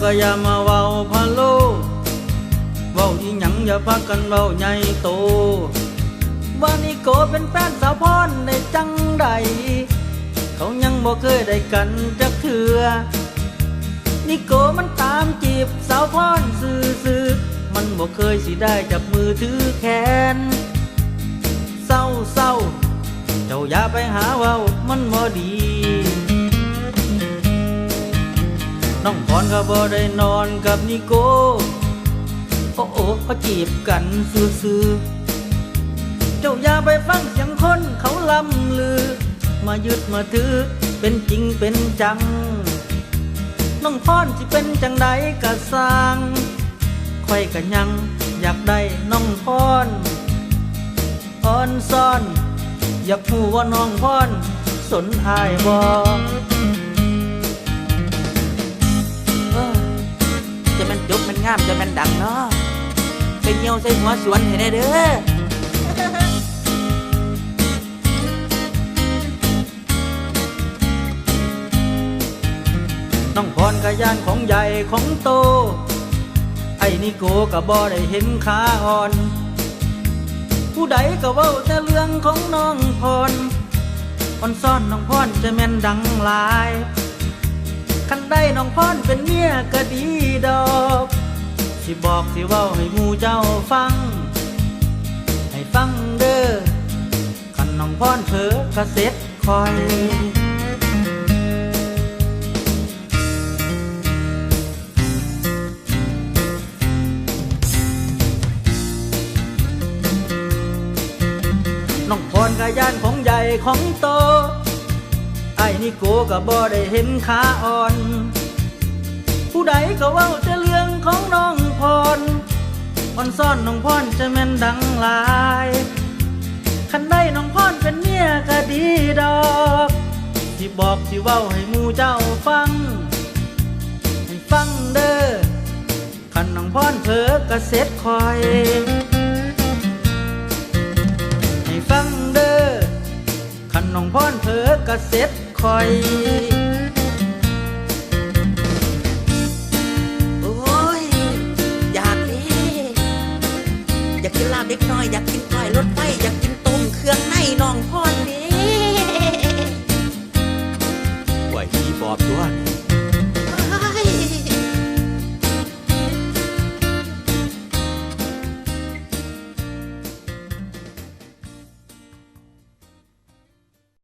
ກໍຢ່າມາເວົ້າພະໂລ້ ເວົ້າອີ່ຫຍັງຢ່າພາກັນເວົ້າໃຫຍ່ໂຕ ວ່ານິໂກເປັນແຟນສາວພອນໄດ້ຈັ່ງໃດ ເຂົາຍັງບໍ່ເຄີຍໄດ້ກັນຈັກເທື່ອ ນິໂກມັນຕາມຈີບສາວພອນຊື່ໆ ມັນບໍ່ເຄີຍຊິໄດ້ຈັບມືຖືແຂນ ເຊົາໆ ເຈົ້າຢ່າໄປຫາເວົ້າ ມັນບໍ່ດີ ນ້ອງພອນກໍບໍ່ໄດ້ນອນກັບນິໂກ ໂອ້ໂອ້ ເຂົາຈີບກັນຊື່ໆ ເຈົ້າຢ່າໄປຟັງສຽງຄົນເຂົາລ່ຳລື ມາຍຶດມາຖື ເປັນຈິງເປັນຈັງ ນ້ອງພອນຊິເປັນຈັ່ງໃດກະຊ່າງ ຂ້ອຍກະຍັງຢາກໄດ້ນ້ອງພອນ ອອນຊອນ ຢາກຮູ້ວ່ານ້ອງພອນສົນອ້າຍບໍ່? ເອີ ຈະແມ່ນຈົບແມ່ນງາມ ຈະແມ່ນດັງເນາະ ໄປຍ່ຽວໃສ່ຫົວສວນໃຫ້ແດ່ເດີ. ນ້ອງພອນກະຢ້ານຂອງໃຫຍ່ຂອງໂຕ ໄອ້ນິໂກກະບໍ່ໄດ້ເຫັນຂາອ່ອນ ຜູ້ໃດກະເວົ້າແຕ່ເລື່ອງຂອງນ້ອງພອນ ອອນຊອນນ້ອງພອນຈະແມ່ນດັງຫຼາຍ ຄັນໄດ້ນ້ອງພອນເປັນເມຍກະດີດອກ ຊິບອກຊິເວົ້າໃຫ້ໝູ່ເຈົ້າຟັງ ໃຫ້ຟັງເດີ ຄັນນ້ອງພອນເຜີກະເສັດຂ້ອຍ ນ້ອງພອນກະຢ້ານຂອງໃຫຍ່ຂອງໂຕ ອ້າຍນິໂກກະບໍ່ໄດ້ເຫັນຂາອ່ອນ ຜູ້ໃດກະເວົ້າແຕ່ເລື່ອງຂອງນ້ອງພອນ ອອນຊອນນ້ອງພອນຈະແມ່ນດັງຫຼາຍ ຄັນໄດ້ນ້ອງພອນເປັນເມຍກະດີດອກ ຊິບອກຊິເວົ້າໃຫ້ໝູ່ເຈົ້າຟັງ ໃຫ້ຟັງເດີ ຄັນນ້ອງພອນເຜີກະເສັດຂ້ອຍ ໃຫ້ຟັງເດີ ຄັນນ້ອງພອນເຜີກະເສັດຂ້ອຍ.